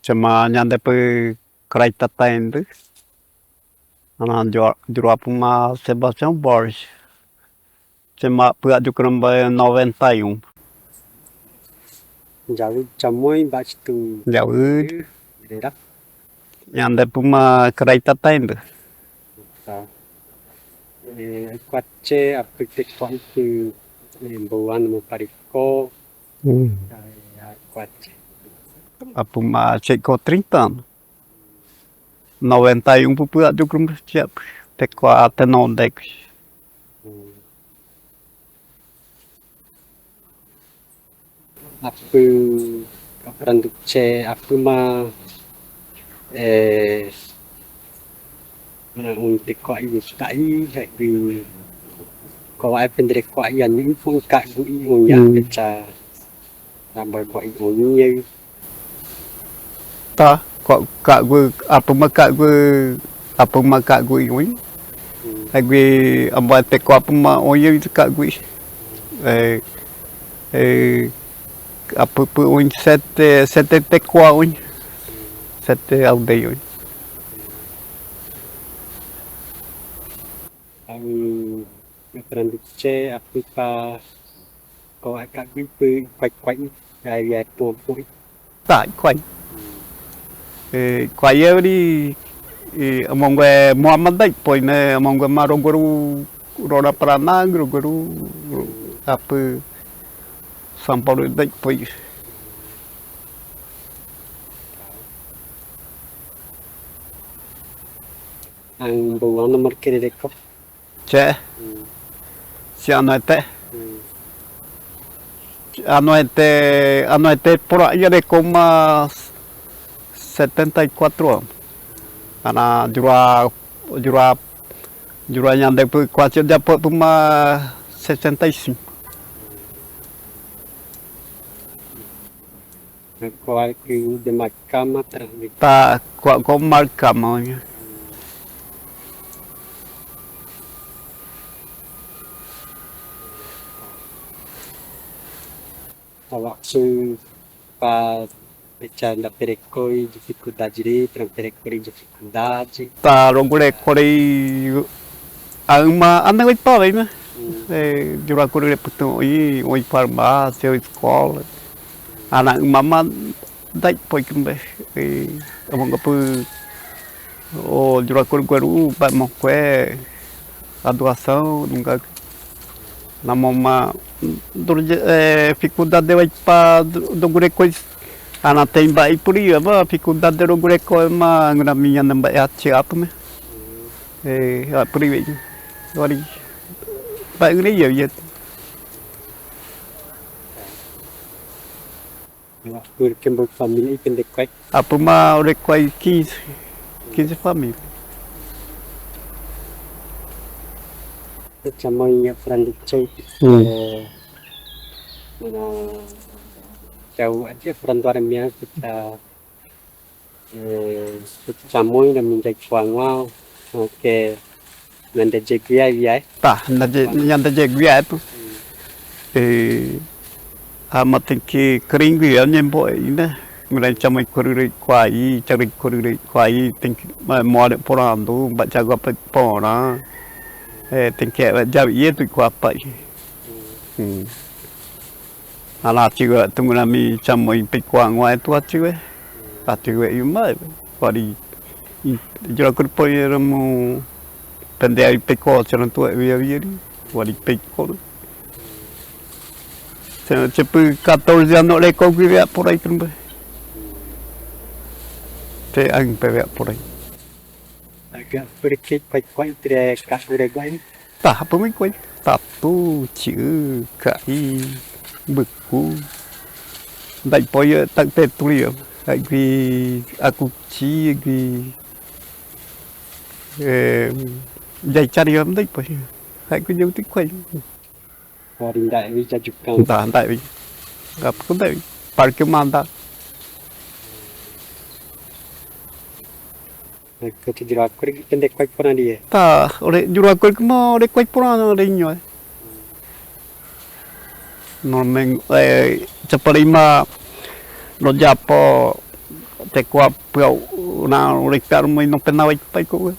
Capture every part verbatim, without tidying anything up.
Chama ñandepɨ Kraitataendɨ. Ana Yurapuma Sebastião Borges. Chama apɨ ayukrombe noventa y uno. Yau chamoi bachi tu. Yau. Ñandepuma Kraitataendɨ. Kuache apɨ tekuaipɨ, mbouan mo pariko. Apuma che'iko trinta anos. Noventa y uno pupü ayukrombe chiapɨ. Tekuatenorü dekuchi. Apɨ, apranduche, apɨma, eh, un tekuai, ka'i, ka'i, ko wa ependere kuai, ani ipun ka'gu'i, un ya pecha, ramba kuai, un ya. Ta, ka, ka'gu'i, apuma ka'gu'i, apuma ka'gu'i, ui. Ka'gu'i, amba teko apuma, ui, ka'gu'i. Eh, eh, apupü, ui, sete, sete teko, ui. Sete aldeia, ui. Au, apranduche, apupa, ko wa ka'gu'i pü, kuai, kuai, ya, ya, pon, pon. Ta, kuai. Eh, kuai euri, eh, amongue moama daipoi ne, amongue ma rogo ru, rora parana, rogo ru, apü, São Paulo daipoi. An mbouan markerereko. Che. Che anoete. Anoete, anoete pora iareko ma setenta y cuatro anos. Ana yura, yura, yura ñandepö kuachi yapopuma sesenta y cinco. Kuachi de markama transmite. Ta, kua, kua markama. Awak su pa pecha nda perekoi difikuldade ri, tran perekoi difikuldade. Ta rogo rekorei, auma ana wai pa wai na. Eh, yura kuri re putun oi, oi farmásia, oi eskola. Ana uma ma daipoi kumbe, eh, amonga pu, o yura kuri gueru, ba mokue, aduasaun, nunga, na moma, durje, eh, difikuldade wai pa, du, dugure kois, ana tein ba ipuri, ba difikuldade dugure kois ma, ngura miña namba e achi apu me. Eh, apuri wei. Wari. Ba ngure ya, ya. Porque mi família ipende kuai. Apuma ore kuai quinze, quinze família. Chamo iña Fran de Chou. Hmm. Eh, na, chau aja Fran Duara Mian kita, eh, kita chamo iña minjai kuangua, oke. Ñande yeguiai, eh? Ta, ñande ye-, ñande yeguiai, eh, pu. Eh, ama tenke keringu ya ñembo, eh, ina. Ngura chamo i korire kuai, chari korire kuai, tenke, ma, more porandu, ba chagu ape pora. Eh, tenke, eh, ya, ye tu kuapa, eh. Hmm. Ana chiwe tunguna mi chamo i pekuangua e tu achiwe. Achiwe i ma, wari, i, yura kuri poi era mu, pende ai peko, chara tu e wia wia ri, wari peko. Che, che pu catorce anos re ko gui wea por ahí kumbe. Te ang pe wea por ahí. Aga, porque kuai kuai tre ka ure guai. Ta, apa mi kuai? Tatu, chiu, kai, beku. Dai poyo, tak te tulio. Agui, aku chi, agui. Eh, jai chari am dai poyo. Aku jauh ti kuai. Wari ndai wi jajukan. Nda, ndai wi. Apa ku ndai wi. Parque manda. Kati yura kuri pende kuai pora die. Ta, ore yura kuri kuma ore kuai pora na ore inyo, eh. No men, eh, chaparima no japo Te ko apia na lek pe arumai no pe na wai pai ko.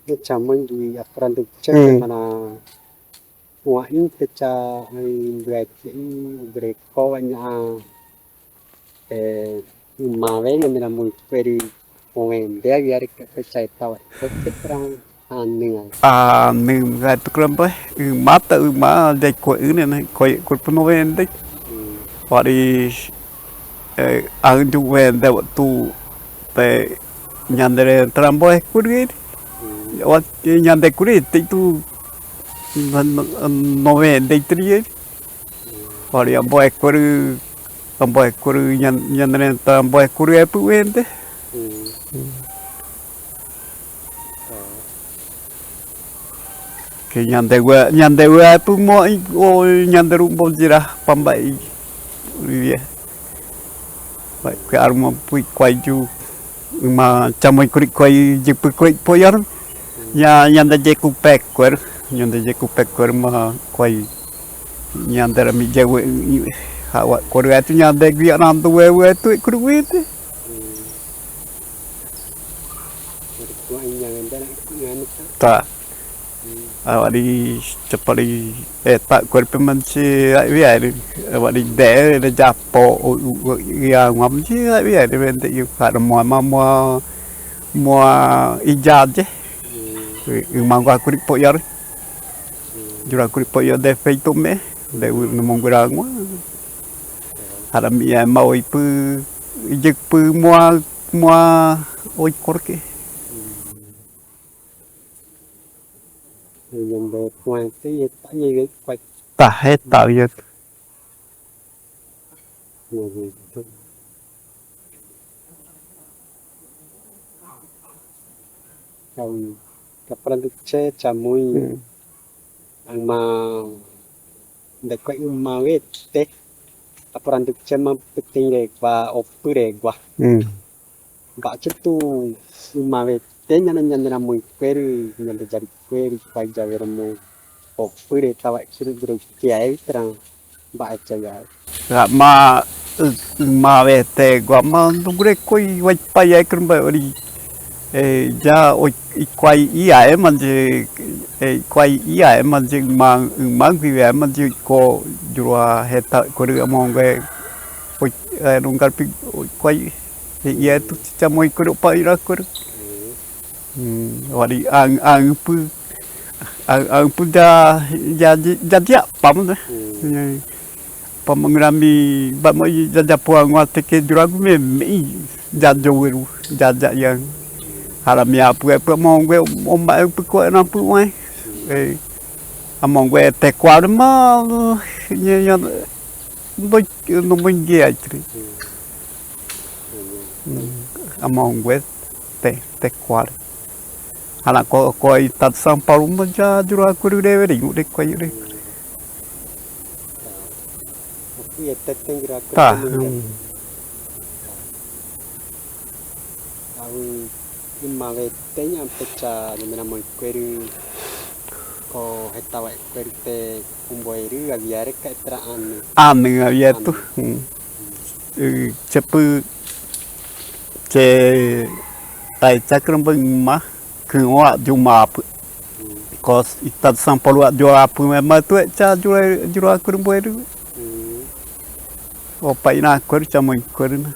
Ni chamoin di apuran di cek mana. Wa in te cha ai bret i breko wa nya. E, mawe nga mira muy peri. Owen de aviar ke pe cha etawa. Ke tra anu. Anu ga tu krampa. Mata uma de ko ini ne ko ko pun owen de. Wari, e, anju wende watu pe ñande re trambo ekuri. Wati ñande kuri te tu no, no, no wende tri. Wari ambo ekuri, ambo ekuri ñan-, ñande re trambo ekuri epu wende. Ke ñande wea, ñande wea pu mo i, o ñande ru mo jira pamba i. Iya. Bai, ke arma pui kuai ju. Ma chamo i kuri kuai ju pu kuai poyar. Ña, ñande je ku pekuer. Ñande je ku pekuer ma kuai. Ñande ra mi je we, ha wa kore atu ñande gui anando we we tu kuri wete. Ta. Awari chapari, e, ta kuerpe manchi ai wiari. Awari de, de japo, o, o, o, ya ngam chi ai wiari, wende yu kada mua, ma mua, mua ijaje. Yu mangua kuri poyar. Jura kuri poyar de feito me, de u no mongura ngua. Hara mi ya ma oi pu, ijek pu mua, mua oi korke. Ta heta yet. Kaparan duk che chamui. Ang ma de kue uma wete. Kaparan duk che ma peting re gua opu re gua. Ba'a chetu uma wete ñana ñande na muy kueru, ñande jari kueru, kuai jawe remo opu re tawa kuru guru kia e tra ba'a chaya. Ga ma, ma wete gua ma dugure koi wai paya kuru ba ori, e, ja o i kuai ia e manje, e, kuai ia e manje ma, ma gui e manje ko jurua heta kuru amongue. Oi, e, nungar pi, oi, kuai, e, ia tu chicha moi kuru pa ira kuru. Wari ang, ang pu, ang, ang pu ja, ja, ja, ja, pam na. Pam ngrami, ba mo ja, ja pu ang wa te ke duragu me, me, ja jo weru, ja, ja yang. Hara mi apu, e pu mo ngwe, o ma, e pu ko na pu wa. E, amongue te kuar ma, nye, nye, no, no mo nge ai tri. Amongue te, te kuar. Hara ko, ko i tat São Paulo ma ja jura kuru re weri, ure ko ure. Ta. Au ima wete ña pecha ña mena moi kueru ko heta wa kueru te kumboeru aviare ka etra anu. Anu aviare tu. Chepu che ai chakran bang ma kun wa juma pu. Kos i tat São Paulo wa jua pu me ma tu cha jura, jura kun boeru. Opa ina kueru cha moi kueru na.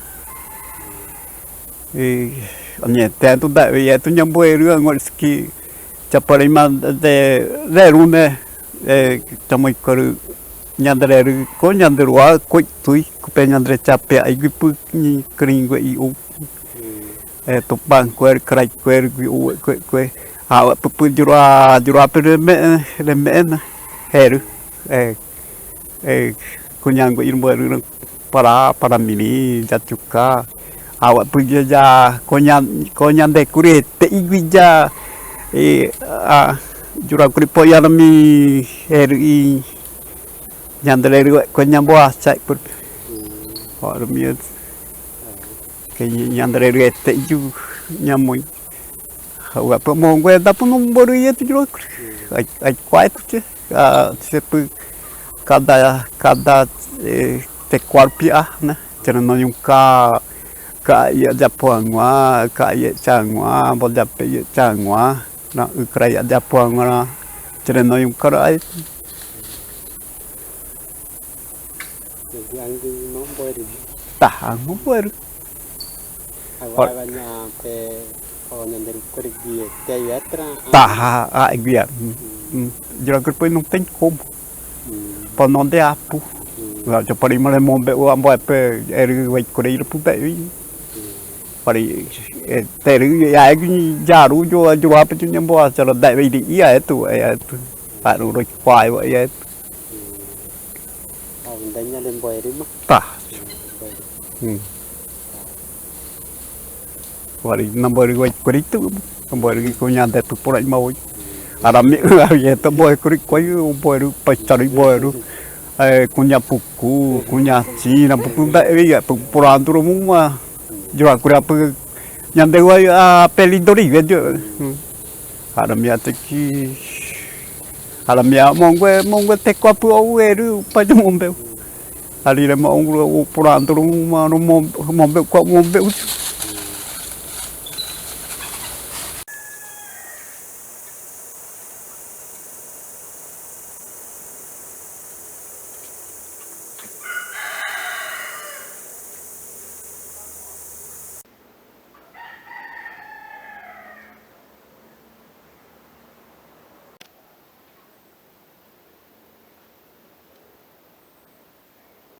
E Añete tu da'we yetu ñambo'eru, añoresiki chaparima de, de lune, e, chamoikuaru ñandereru ko ñanderuwa ko itui, kupe ñanderecha pe aigui pu ni kiringue i u. E, Tupankueru, Karaikueru, gui u, kue, kue. Awa pupu jurua, jurua pe reme, reme na. Heru. E, e, kuñangue irumboeru para, para miri, jachuka. Awa pu ya, ya, kuña, kuñande kurete igui ya. E, a, jurua kuri poya na mi heru i. Ñandereru, kuña boasa, pur. Ora mi. Ke ñandereru ete yu ñamoi. Hawa pa mongue da pa nomboru yetu jurua kuri. Ai, ai, kuai tu che. A, se pu kada, kada, e, te kuarpi a, na. Chere no yun ka, ka ya japuangua, ka ya changua, bo jape ya changua. Na, ukra ya japuangua na. Chere no yun ka ra ai. Jadi, anggu mau boeru. Tah, anggu boeru. Awa, awa nya pe, o, ñanderu kuri gui, te yu atra, a. Tah, a, a, gui ya. Hmm. Hmm. Jurua kuri pe no ten komo. Hmm. Pa no de apu. Hmm. Wa, jo pari mare mombe wa mbo pe, eru wai kuri iru pu be wi. Hmm. Pari, e, teru, ya, e, jaru, jo, jurua pe, jo, ñambo, a, jara, da, wi, di, iya, e, tu, e, tu. Aru, ro, kwai, wa, iya, e, tu. Au, ndanya lemboeru ma. Tah. Lemboeru. Hmm. Wari namboeru wai kuritu. Namboeru kuña de tu pura ima woi. Arami, arami eto boe kuri koi, boeru, paisari boeru. E, kuña puku, kuña china, puku da, e, ya, puku pura anturu muma. Jurua kuri apa, ñande wai, a, peli dori, we, jo. Hmm. Arami ate ki, arami a mongue, mongue te ko apu o eru pa jo mombeu. Ari re ma ongru o pura anturu ma no mom-, mombeu ko mombeu.